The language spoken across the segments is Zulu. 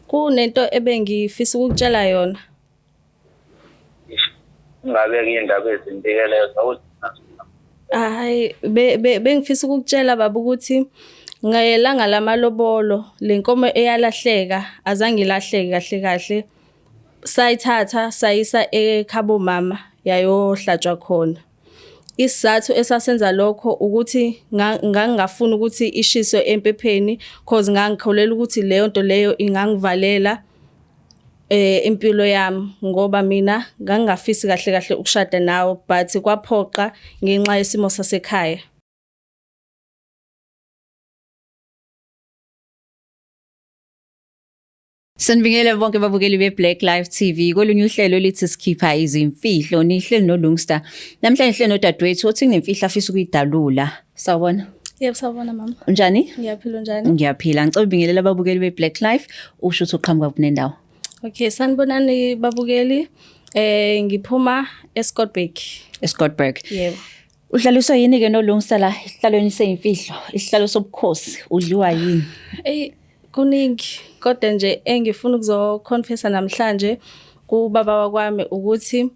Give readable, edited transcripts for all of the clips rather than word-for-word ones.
Kunento ebengifisa ukukutshela yona. Ngabe iy'ndaba ezimbi-ke lezo Hhayi bengifisa ukukutshela baba ukuthi ngelanga lamalobolo le nkomo eyalahleka azange ilahleke kahle kahle. Sayithatha sayisa ekhabo mama yayohlatshwa khona. Isizathu esasenza lokho ukuthi ngangingafuni ukuthi ishiswe empepheni cause ngangikholelwa ukuthi leyo nto leyo ingangivalela impilo yami ngoba mina ngangingafisi kahle kahle ukushada nawe but kwaphoqa ngenxa yesimo sasekhaya. Sanibingelela bonke ababukeli be-Black Life TV kolunye uhlelo lithi sikhipha izimfihlo nihleli noLungster. Namhlanje sihleli nodadewethu othi kunemfihlo afisa ukuyidalula. Sawubona. Yebo sawubona mama. Unjani? Ngiyaphila unjani? Ngiyaphila. Ngicela ubingelela ababukeli be-Black Life usho ukuthi uqhamuka kunendawo. Okay, sanibonani babukeli. Ngiphuma eScottburgh. eScottburgh. Yebo. Uhlaliswa yini ke noLungster la esihlalweni seyimfihlo, isihlalo sobukhosi, udliwa yini? Ey kuningi kodwa nje engifuna ukuzoconfessa namhlanje kubaba wakwami ukuthi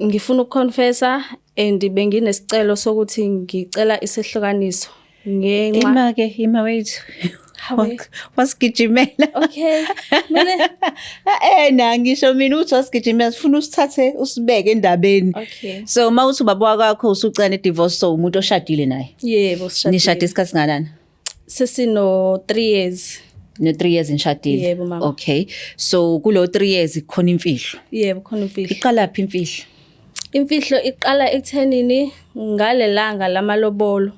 ngifuna ukuconfessa and benginesicelo sokuthi ngicela isehlukaniso ngenxa Ima ke, ima wait. Hawe. Wasigijimela. Okay. Mina Na ngisho mina uthi wasigijimela sifuna usithathe usibeke endabeni. Okay. So uma uthi ubaba wakho usucela ne-divorce so umuntu oshadile naye. Yebo sishadile. Nishade isikhathi singakanani? Sesino 3 years. No 3 years nishadile. Yebo, mama. Okay. So kulo 3 years kukhona imfihlo. Yebo khona imfihlo. Iqala phi imfihlo? Imfihlo iqala ekuthenini ngalelanga lamalobolo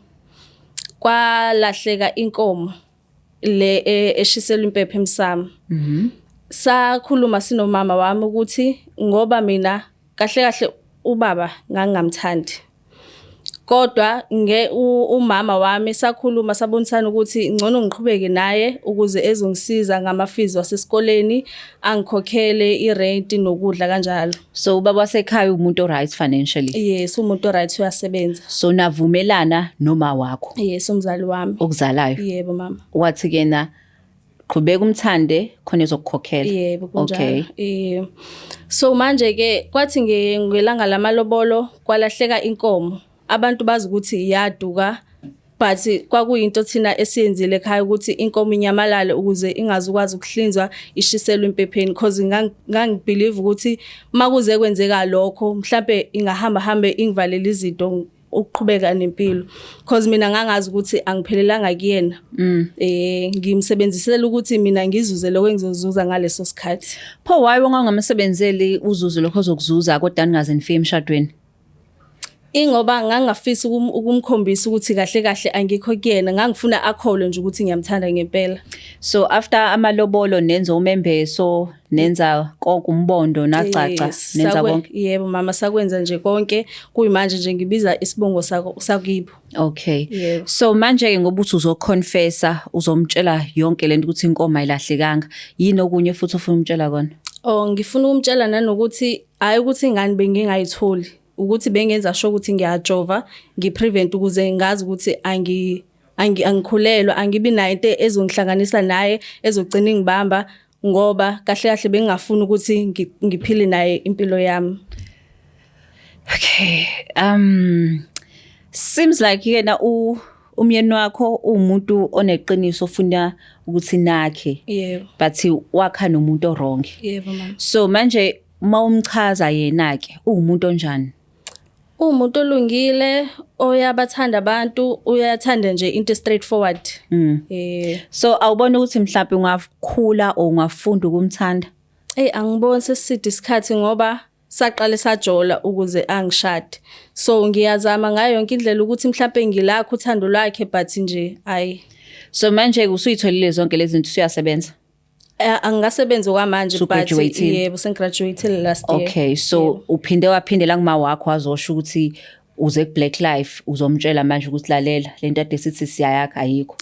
kwalahleka inkomo le eshiselwa impepho emsamo. Sakhuluma sinomama wami ukuthi ngoba mina kahle kahle ubaba ngangingamthandi. Kodwa nge umama wami sakhuluma sabonisana ukuthi ngcono ngiqhubeke naye ukuze ezongisiza ngama-fees wasesikoleni angikhokhele irent nokudla kanjalo. So ubaba wasekhaya umuntu o-right financially. Yes, umuntu o-right uyasebenza. So navumelana noma wakho Yes, umzali wami. okuzalayo. Yebo mama. Wathi ke na qhubeka umthande khona ezokukhokhela. Yebo kunjalo. Okay. So manje ke kwathi ngelanga lamalobolo kwalahleka inkomo. Abantu bazi ukuthi iyaduka but kwakuyinto thina esiyenzile ekhaya ukuthi inkomo inyamalale ukuze ingazukwazi ukuhlinzwa ishiselwe empepheni because ngangibelieve ukuthi makuze kwenzeka lokho mhlambe ingahamba hambe ingivalele izinto ukuqhubeka nempilo because mina ngangazi ukuthi angiphelelanga kuyena. Ngimsebenzisela ukuthi mina ngizuze lokho engizozuza ngaleso sikhathi. Pho why ungangamsebenzeli uzuze lokho ozokuzuza kodwa ningaze nifike emshadweni? Ingoba ngangingafisi ukumkhombisa ukuthi kahle kahle angikho kuyena, ngangifuna akholwe nje ukuthi ngiyamthanda ngempela. So after amalobolo nenza umembeso, nenza konke umbondo nacaca, Yes, nenza konke. Yebo mama, sakwenza nje konke, kuyimanje nje ngibiza isibongo sakibo. Okay. Yebo. So manje ke ngoba uthi uzoconfessa, uzomtshela yonke lento ukuthi inkomo ayilahlekanga, yini okunye futhi ofuna umtshela kona? Oh, ngifuna ukumtshela nanokuthi hayi ukuthi ingane bengingayitholi, ukuthi bengenza sure ukuthi ngiyajova, ngiprevent ukuze ngazi ukuthi angikhulelwa, angibi nayo into ezongihlanganisa naye ezogcina ingibamba ngoba kahle kahle bengingafuni ukuthi ngiphile naye impilo yami. Okay. Seems like yena umyeni wakho uwumuntu oneqiniso ofuna ukuthi nakhe. Yebo. But wakha nomuntu o-wrong. Yebo mama. So manje mawumchaza yena ke uwumuntu onjani? Uwumuntu olungile, oyabathanda abantu, uyathanda nje into straightforward. So awubona ukuthi mhlawumbe ungakhula or ungafunda ukumthanda? Ey angiboni seside isikhathi ngoba saqale sajola ukuze angishade. So ngiyazama ngayo yonke indlela ukuthi mhlawumbe ngilakho uthando lwakhe but nje ayi. So manje usuyitholile zonke lezi zinto, usuyasebenza? Angasebenzi okwamanje So but graduated? yebo sengigraduated last year. Okay, so uphinde waphindela kuma wakho wazosho ukuthi uze ku Black Life, uzomtshela manje ukuthi lalela lento ade sithi siyayakha ayikho.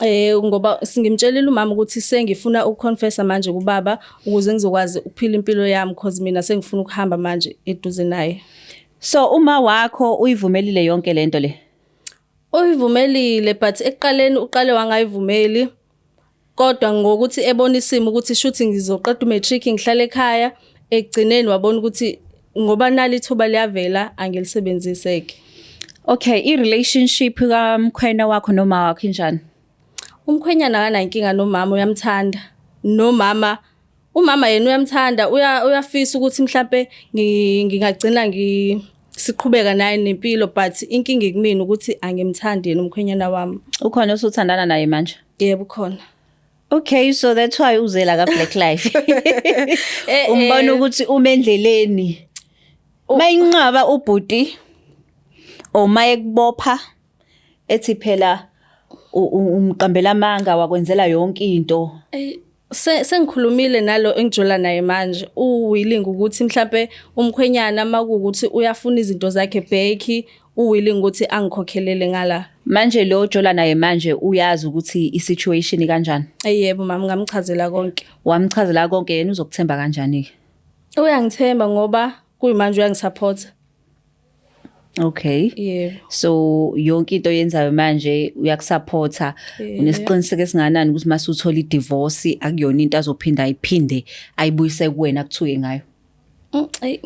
Ngoba singimtshelile umama ukuthi sengifuna ukuconfessa manje kubaba ukuze ngizokwazi ukuphila impilo yami because mina sengifuna ukuhamba manje eduze naye. So uma wakho uyivumelile yonke lento le? Uyivumelile but ekuqaleni uqale wangayivumeli. Kodwa ngokuthi ebona isimo ukuthi shuthi ngizoqeda umatric ngihlale ekhaya, ekugcineni wabona ukuthi ngoba nali ithuba liyavela angilisebenziseke. Okay, i-relationship kamkhwena wakho noma wakho injani? Umkhwenyana akanankinga nomama, uyamthanda. Nomama, umama yena uyamthanda, uyafisa ukuthi mhlampe ngingagcina siqhubeka naye nempilo, but inkinga ikumina ukuthi angimthandi yena umkhwenyana wami. Ukhona osuthandana naye manje? Yebo, ukhona. Okay, so that's why uzela ka Black Life. Umbona ukuthi uma endleleni. Mayinqaba ubhuti or mayekubopha ethi phela umqambela amanga wakwenzela yonke into. Sengikhulumile nalo engijola naye manje, uwilling ukuthi mhlambe umkhwenyana makuwukuthi uyafuna izinto zakhe back, uwilling ukuthi angikhokhelele ngala. Manje lo ojola naye manje uyazi ukuthi i-situation kanjani? Yebo mama, ngamchazela konke. Wamchazela konke, yena uzokuthemba kanjani ke? Uyangithemba ngoba kuyimanje uyangisupport. Okay. Yebo. So yonke into oyenzayo manje uyakusupporta. Unesiqiniseko esinganani ukuthi mase uthola i-divorce akuyona into azophinda ayiphinde ayibuyise kuwena kuthuke ngayo?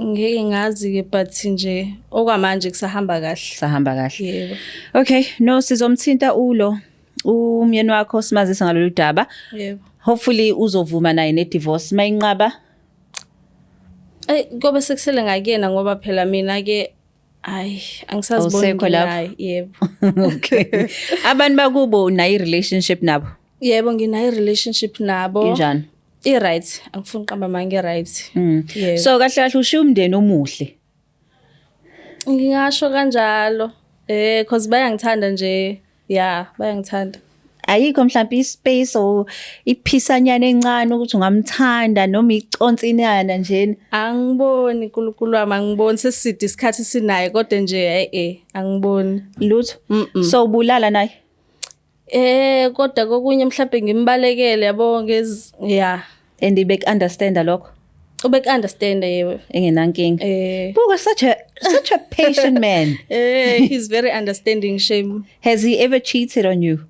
Ngeke ngazi ke, but nje okwamanje kusahamba kahle. Sahamba kahle. Yebo. Okay, no, sizomthinta ulo umyeni wakho simazise ngalolu daba. Yebo. Hopefully uzovuma naye ne-divorce. Mayinqaba? Kobe sekusele ngakuyena ngoba phela mina ke hayi angisaziboni Awusekho lapho. nginaye. Yebo. Okay. Abantu bakubo unayo i-relationship nabo? Yebo, nginayo i-relationship nabo. Injani? I-right, angifuni uqamba manga, i-right. Yebo. So kahle kahle ushiya umndeni omuhle. Ngingasho kanjalo. Cause bayangithanda nje. Yeah, bayangithanda. Ayikho mhlawumbe ispace or iphisanyana encane ukuthi ungamthanda noma iconsinyana nje? Angiboni, uNkulunkulu wami, angiboni, seside isikhathi sinaye kodwa nje angiboni. Lutho. So ubulala naye? Kodwa kokunye mhlawumbe ngimbalekele yabo ngez yeah. And ibek understand lokho? Ubek understand, yebo. Engenankinga. Buka, such a patient man. He's very understanding, shame. Has he ever cheated on you?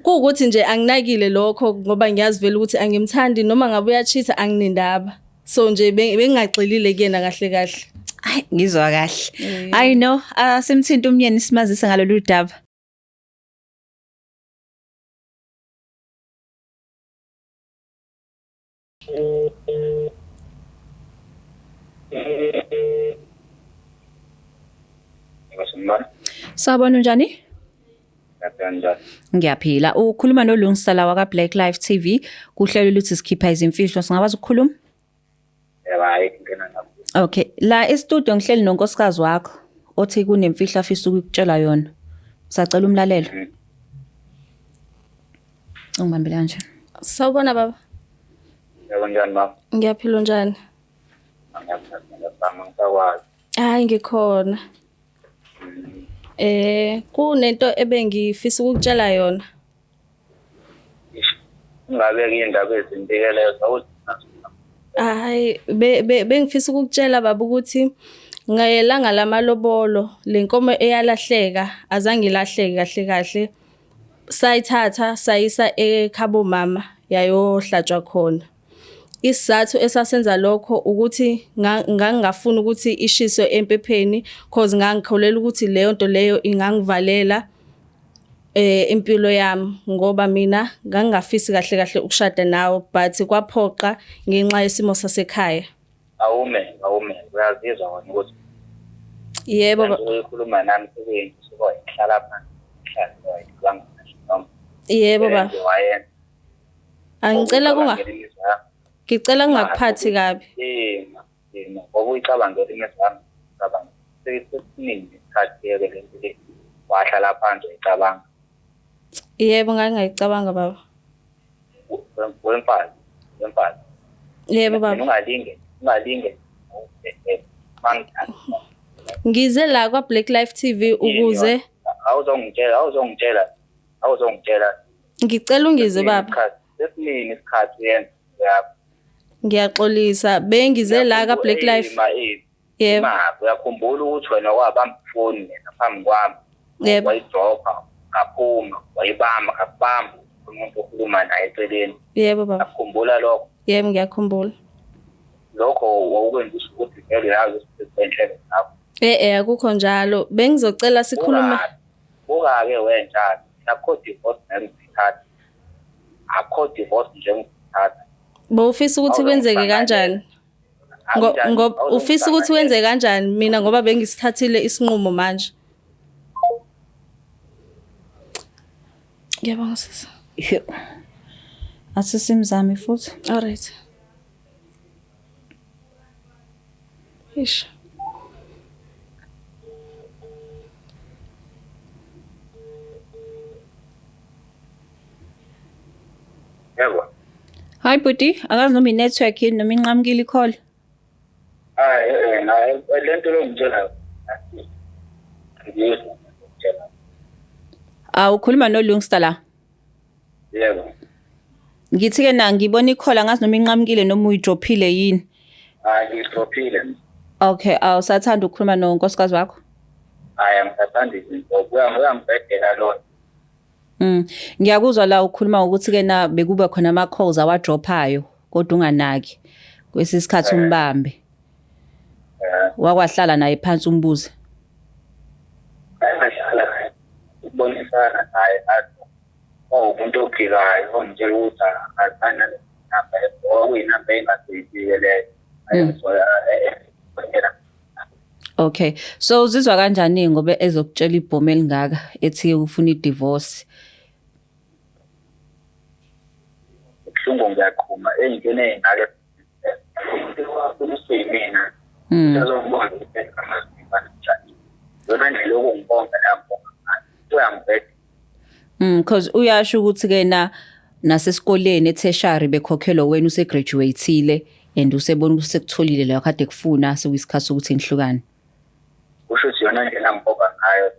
Kuwukuthi nje anginakile lokho ngoba ngiyazi vele ukuthi angimthandi, noma ngabe uyacheat anginindaba. So nje bengingagxilile kuyena kahle kahle. Hayi, ngizwa kahle. I know, asimthinta umnyeni simazise ngalolu daba. Sawubona, unjani? Ngiyaphila. Ngiyaphila. Ukhuluma noLungisa la waka Black Life TV kuhlelo luthi sikhipha izimfihlo, singakwazi ukukhuluma? Yebo, hayi ngena ngakho. Okay, la e-studio ngihleli nonkosikazi wakho othi kunemfihlo afisa ukukutshela yona. Sacela umlalelo. Ungibambele kanje. Sawubona baba. Yebo, njani mama? Ngiyaphila, unjani? Ngiyaphila, ngisakwazi. Hayi ngikhona. Kunento ebengifisa ukukutshela yona. Ungabeki indaba ezimbi lezo. Hayi bengifisa ukukutshela baba ukuthi ngelanga lamalobolo lenkomo eyalahleka azange ilahleke kahle kahle. Sayithatha sayisa ekhabo mama yayohlatshwa khona. Isizathu esasenza lokho ukuthi ngangingafuni ukuthi ishiswe empepheni cause ngangikholelwa ukuthi leyo nto leyo ingangivalela impilo yami, ngoba mina ngangingafisi kahle kahle ukushada nawe, but kwaphoqa ngenxa yesimo sasekhaya. Awume, uyazizwa wena ukuthi Yebo. Uyikhuluma nami sekuyinto suka phansi, hlala wayicabanga noma. Yebo baba. Angicela kunga ngicela ngingakuphathi kabi. Yebo, ngoba uyicabangela imizwa yami, ngicabanga sesiningi isikhathi yeke lento le wahlala phansi uyicabanga. Yebo, ngangingayicabanga baba. Wemfazi. Yebo baba. Ungalinge. Ngize la kwa Black Life TV ukuze awuzongitshela. Ngicela ungize baba. Sesiningi isikhathi yenza yakho. Ngiyaxolisa, bengize la ka Black Life. Yebo. Uyakhumbula ukuthi wena wabamba ifoni mina phambi kwami. Yebo. Wayidropha, ngaphuma, wayibamba, ngakubamba. Umuntu okhuluma naye eceleni. Yebo baba. Akukhumbula lokho? Yebo ngiyakhumbula. Lokho wawukwenzisa ukuthi vele uyazi ukuthi senhlelo zakho. Eh eh akukho njalo. Bengizocela sikhulume. Buka-ke wenjalo. Akukho divorce ngengizithatha. Akukho divorce nje ngizithatha. Bowufisa ukuthi kwenzeke kanjani? Ngoba ufisa ukuthi wenze kanjani mina ngoba bengisithathile isinqumo manje. Ngiyabonga sisi. Asisimzame futhi. All right. Eish. Yebo. Hi bhuti, akazi noma i-network yini noma inqamukile i-call. Hayi eh na lento lo ngitshela. Ngiyizwa ngitshela. Ah ukhuluma no Lungster la. Yebo. Ngithi ke na ngibona i-call angazi noma inqamukile noma uyidrophile yini. Hayi ngidrophile. Okay, awusathanda ukukhuluma nonkosikazi wakho? Hayi angisathandi izinto. Uyangibhedela lo. Ngiyakuzwa la ukhuluma ngokuthi ke na bekuba khona ama calls awadrophayo kodwa unganaki. Kwesisikhathi umbambe. Wakwahlala naye phansi umbuze. Ngahlala naye. Ukubonisana naye athi umuntu ophikayo ongitshela ukuthi akana namba okuyinamba engaseyifike leyo. Okay. So uzizwa kanjani ngoba ezokutshela ibhomu elingaka ethi ufuna i-divorce? Kubuhlungu ngiyaqhuma ey'ntweni ey'ngaka usuyimina. Uzobona ukuthi yona ndlela yokungibonga lapho uyangibheda. Because uyasho ukuthi ke na nasesikoleni etertiary bekhokhelwa wena usegraduateile and usebona ukuthi sekutholile la kade kufuna sekuyisikhathi sokuthi nihlukane. Kusho ukuthi yona ndlela angibonga ngayo.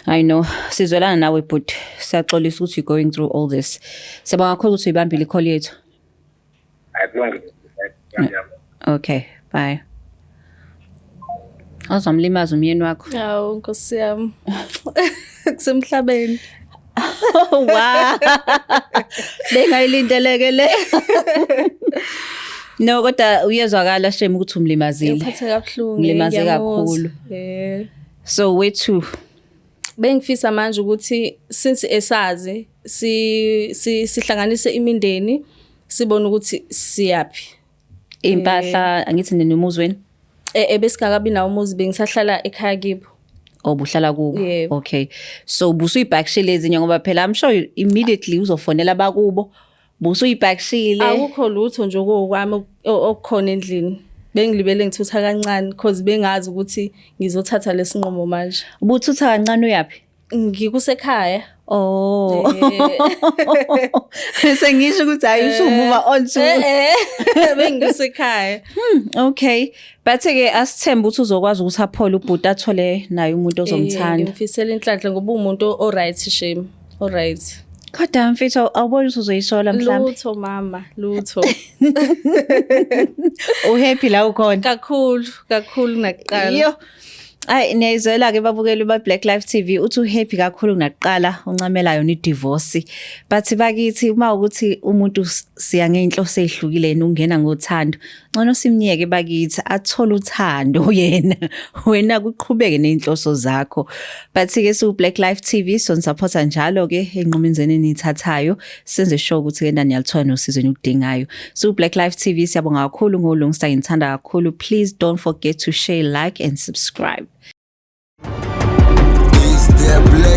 I know sizwelana nawe but siyaxolisa ukuthi you're going through all this. Siyabonga kakhulu ukuthi uyibambile i-call yethu. Akulungile. Okay, bye. Awuzamlimaza umyeni wakho. Hawu Nkosi yami. Kusemhlabeni. Oh wow. Bengayilindeleke le. No kodwa uyezwakala shame ukuthi umlimazile. Ngiphathe kabuhlungu. Umlimaze kakhulu. Eh. So wethu Bengifisa manje ukuthi since esazi si sihlanganise imindeni sibone ukuthi siyapi. Impahla angithi ninomuzweni? Besingakabi nawo umuzi bengisahlala ekhaya kibo. Obuhlala kubo. Yebo. Okay. So busuyibhakishile ezinye ngoba phela I'm sure immediately uzofonela abakubo. Busuyibhakishile. Akukho lutho nje okwami okukhona endlini. Bengilibele ngithutha kancane because bengazi ukuthi ngizothatha lesinqumo manje. Ubuthutha kancane uyapi? Ngikusekhaya. Oh. Sengisho ukuthi hayi usumove on to. Bengikusekhaya. Okay. But ke asithembe ukuthi uzokwazi ukuthi aphole ubhuti athole naye umuntu ozomthanda. Ngimfisela inhlanhla ngoba umuntu o right shame. O right. Kodwa mfethu awuboni ukuthi uzoyisola mhlambe. Lutho mama, lutho. Uhappy la ukhona. Kakhulu, kakhulu nakuqala. Yo. Ay niyayizwela ke babukeli ba Black Life TV uthi uhappy kakhulu nakuqala uncamela yona idivorce. But bakithi uma ukuthi umuntu siya ngeinhloso ezihlukile yena ungena ngothando. Ngcono simniyeke bakithi athole uthando yena. Wena kuqhubeke nezinhloso zakho. But ke su Black Life TV sonisupporta njalo ke enqumeni enithathayo senze sure ukuthi ke nani niyalithola nosizo eniludingayo. So Black Life TV siyabonga kakhulu ngolungisa ngithanda kakhulu. Please don't forget to share, like and subscribe. Is there black?